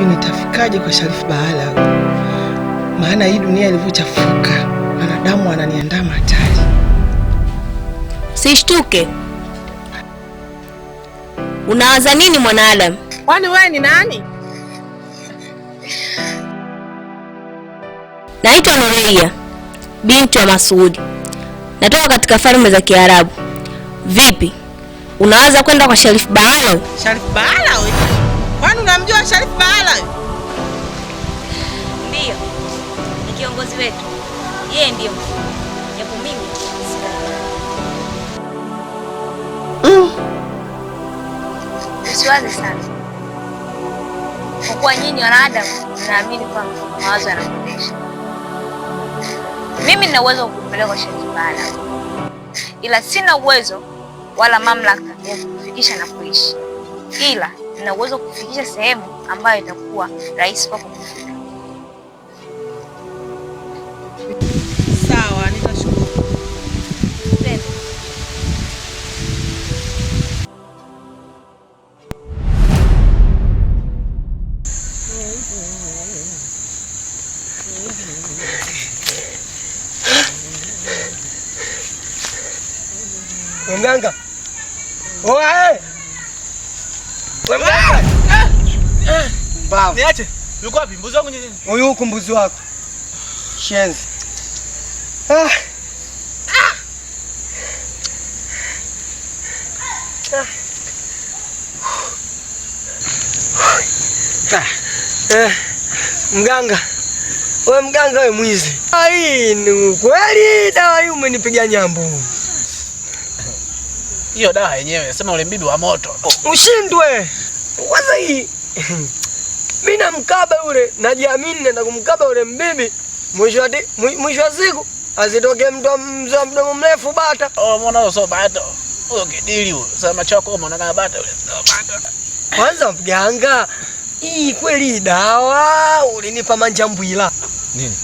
Sijui nitafikaje kwa Sharifu Bahala, maana hii dunia ilivyochafuka, wanadamu wananiandama hatari. Sishtuke. Unawaza nini mwanaadamu? Kwani wewe ni nani? Naitwa Nureia, binti wa Masudi. Natoka katika falme za Kiarabu. Vipi? Unawaza kwenda kwa Sharifu Bahala? Sharifu Bahala wewe? Kwani unamjua Sharifu Bahala? Ndiyo. Ni kiongozi wetu. Yeye ndiyo mkuu. Japo mimi Usiwaze sana. Kwa kuwa nyinyi wanadamu mnaamini kwamba mawazo yanakondesha. Mimi nina uwezo wa kukupeleka kwa Sharifu Bahala, ila sina uwezo wala mamlaka ya kukufikisha na kuishi, ila nina uwezo wa kukufikisha sehemu ambayo itakuwa rahisi kwako kufika. Sawa, nitashukuru. Twende. Mganga. Oe! Mganga! Mbavu. Niache. Yuko wapi? Mbuzi wangu nini? Huyu huku mbuzi wako. Shenzi. Ah. Ah. Eh, mganga. Wewe mganga wewe mwizi. Hii ni kweli dawa hii umenipiga nyambo. Hiyo dawa yenyewe sema ule mbibi wa moto. Ushindwe. Kwanza hii mimi namkaba yule, najiamini naenda kumkaba yule mbibi. Mwisho wa siku azitoke mtu mzee mdomo mrefu bata. Oh, mbona sio bata? Huyo kidili huyo. Sasa macho yako umeona kama bata yule. Sio bata. Kwanza mganga, hii kweli dawa ulinipa manjambwila. Nini?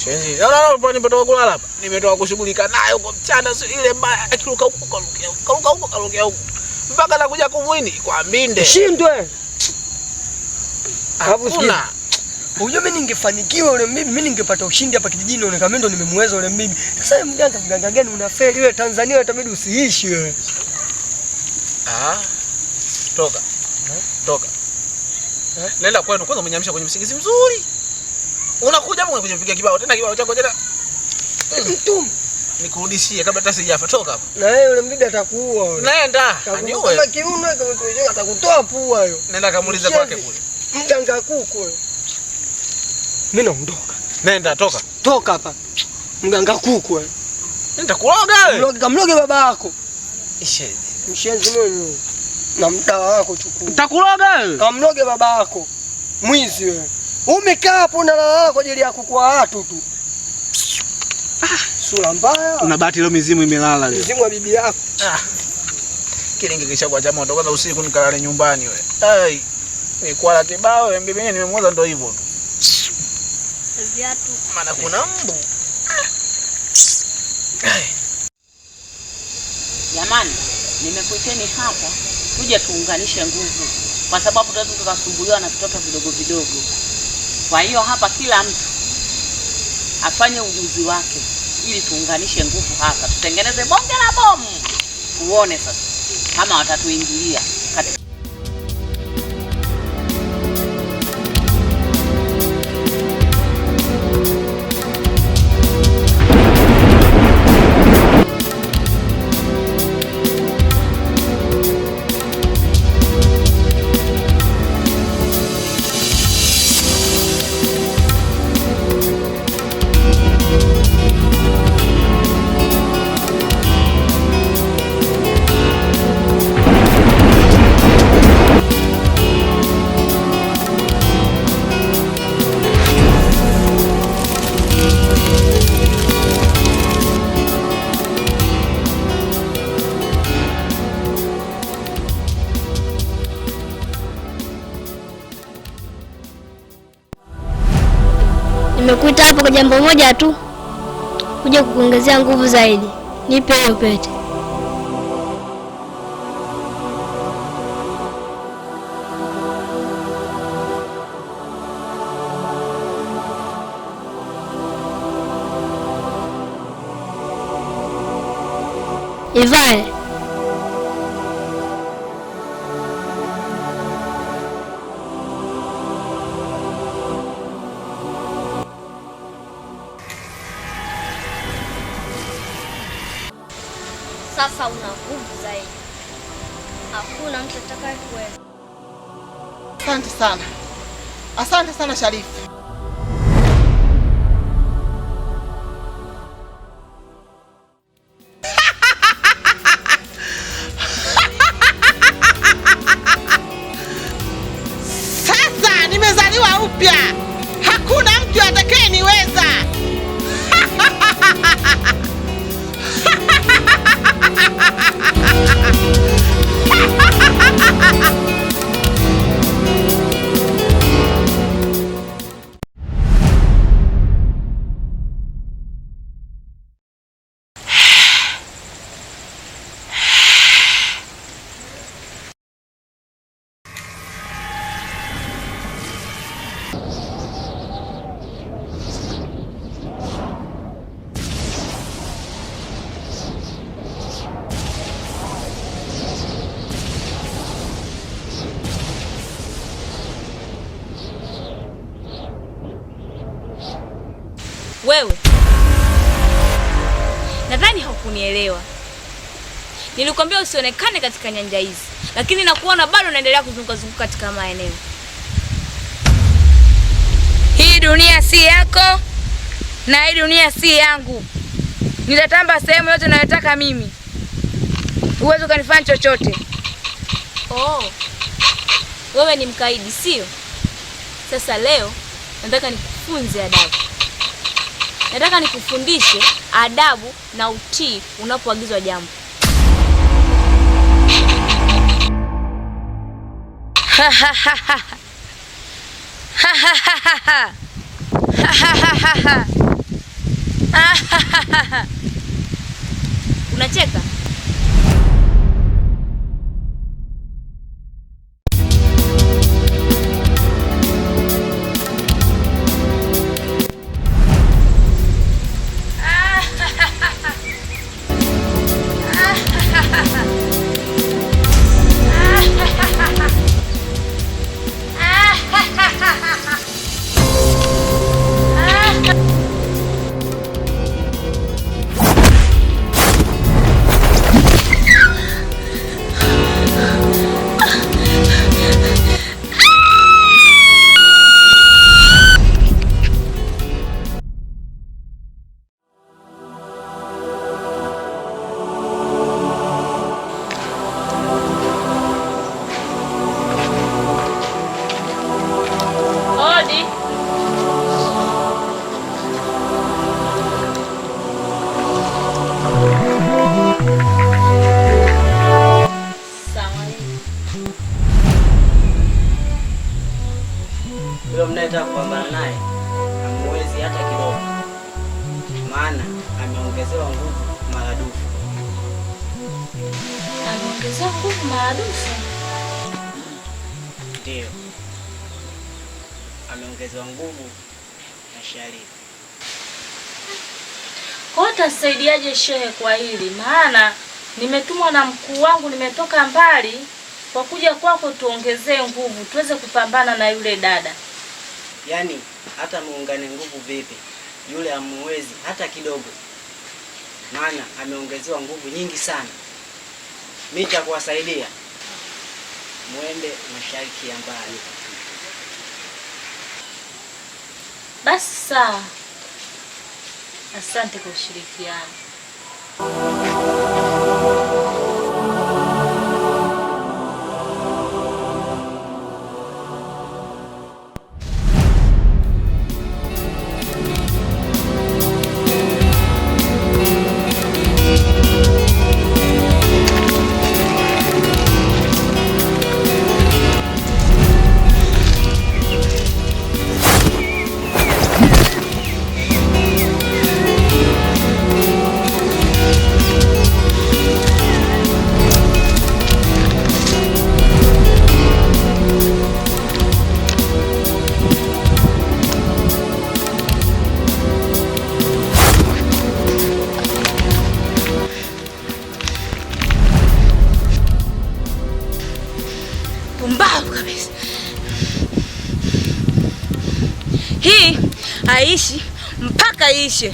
Shenzi. No, no, no, nimetoka kulala hapa. Nimetoka kushughulika nayo kwa mchana, sio ile mbaya. Akiruka huko karukia huko, karuka huko karukia huko. Mpaka nakuja kumwini kwa mbinde. Shindwe. Alafu Hakuna. Unajua mimi ningefanikiwa yule mbibi, mimi ningepata ushindi hapa kijijini, uone kama ndo nimemweza yule mbibi. Sasa wewe mganga, mganga gani unafeli wewe? Tanzania itabidi usiishi wewe. Ah. Toka. Toka. Nenda kwenu kwanza, umenyamisha kwenye msingizi mzuri. Unakuja hapo unakuja kupiga kibao tena, kibao chako tena. Mtume. Nikurudishie kabla hata sijafa. Toka hapo. Na yeye yule mbibi atakuua wewe. Nenda. Atakuua. Aniue. Kama kiuno kama atakutoa pua hiyo. Nenda kamuulize kwake kule. Mganga kuku wewe. Mimi naondoka. Nenda toka. Toka hapa. Mganga kuku wewe. Nitakuroga wewe. Mloge kamloge baba yako. Ishe. Mshenzi mwenyewe. Na mdawa wako chukua. Nitakuroga wewe. Kamloge baba yako. Mwizi wewe. Umekaa hapo unalala kwa ajili ya kukua watu tu. Ah, sura mbaya. Una bahati leo mizimu imelala leo. Mizimu ya bibi yako. Ah. Kilingi kisha kwa moto kwanza usiku nikalale nyumbani wewe. Ai. Ni kwa kibao wewe bibi yenyewe nimemwoza ndo hivyo tu. Viatu. Maana kuna mbu. Jamani, nimekuiteni hapa tuje tuunganishe nguvu, kwa sababu tunaweza tukasumbuliwa na vitoto vidogo vidogo. Kwa hiyo hapa kila mtu afanye ujuzi wake ili tuunganishe nguvu hapa, tutengeneze bonge la bomu. Tuone sasa kama watatuingilia katika. Nimekuita hapo kwa jambo moja tu, kuja kukuongezea nguvu zaidi. Nipe hiyo pete. Ivae. Sasa una nguvu zaidi, hakuna mtu atakaye kuweza. Asante sana, asante sana Sharifu. Sasa nimezaliwa upya, hakuna mtu atakayeniweza. Wewe nadhani haukunielewa. Nilikwambia usionekane katika nyanja hizi, lakini nakuona bado unaendelea kuzunguka zunguka katika maeneo. Hii dunia si yako na hii dunia si yangu. Nitatamba sehemu yote ninayotaka mimi, huwezi ukanifanya chochote. Oh, wewe ni mkaidi, sio? Sasa leo nataka nikufunze adabu. Nataka nikufundishe adabu na utii unapoagizwa jambo. Unacheka? Odi. Sawa. Yule mnayetaka kupambana naye hamuwezi hata kidogo, maana ameongezewa nguvu maradufu. Ameongezewa nguvu maradufu. Ndiyo, ameongezewa nguvu na Sharifu. Kwa hiyo utasaidiaje shehe kwa hili? Maana nimetumwa na mkuu wangu, nimetoka mbali kwa kuja kwako tuongezee nguvu tuweze kupambana na yule dada. Yaani hata muungane nguvu vipi, yule hamuwezi hata kidogo, maana ameongezewa nguvu nyingi sana. Mimi cha kuwasaidia muende mashariki ya mbali. Basi sawa, asante kwa ushirikiano. Pumbavu kabisa. Hii haishi mpaka iishe.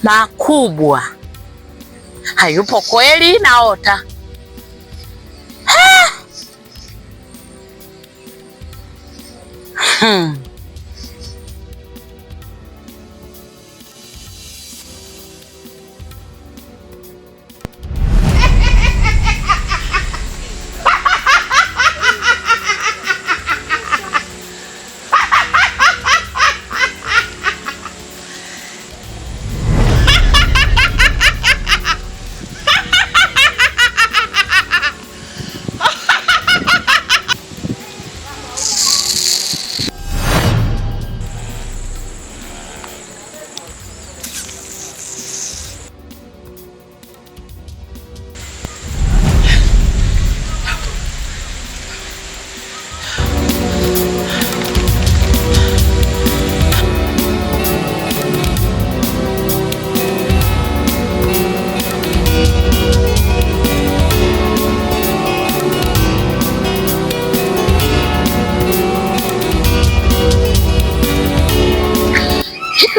Makubwa hayupo kweli, naota. Hmm.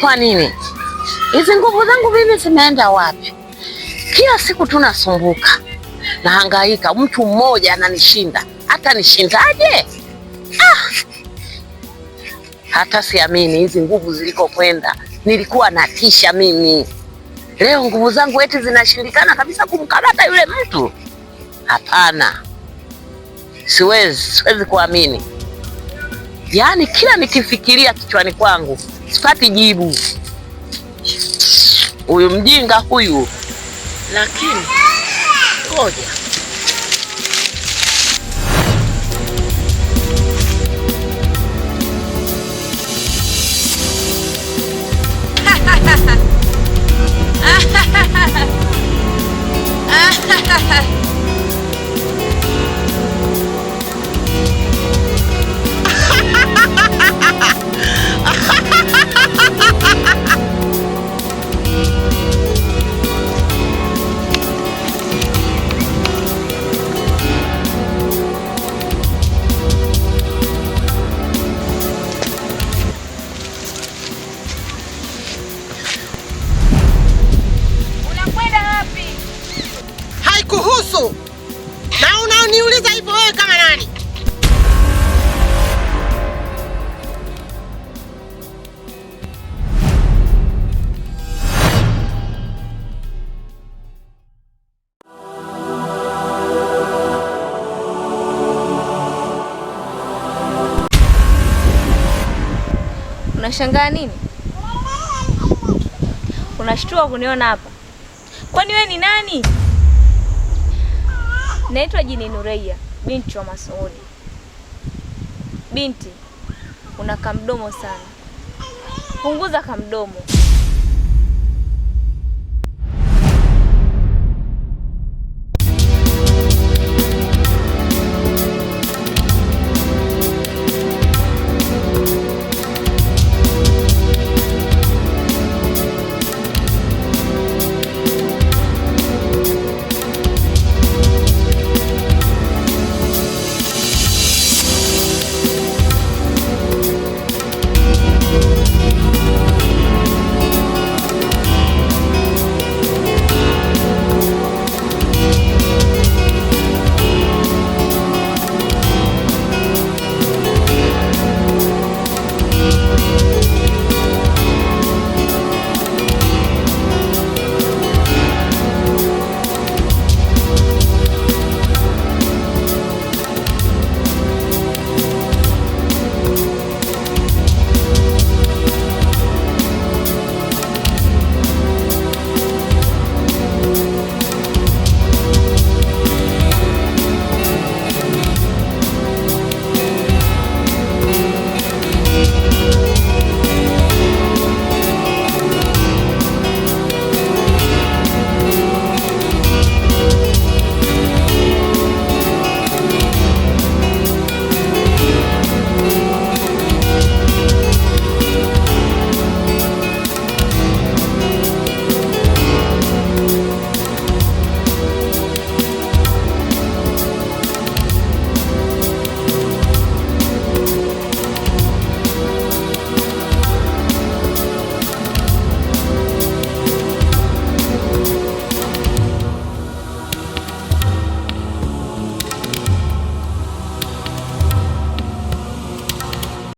Kwa nini hizi nguvu zangu mimi zimeenda wapi? Kila siku tunasumbuka nahangaika, mtu mmoja ananishinda. Hata nishindaje? Ah, hata siamini hizi nguvu zilikokwenda. Nilikuwa natisha mimi, leo nguvu zangu eti zinashindikana kabisa kumkamata yule mtu. Hapana, siwezi kuamini. Yaani kila nikifikiria kichwani kwangu sipati jibu. Huyu mjinga huyu. Lakini ngoja. Unashangaa nini? Unashtua kuniona hapa? Kwani we ni nani? Naitwa Jini Nureya, binti wa Masuudi. Binti, una kamdomo sana. Punguza kamdomo.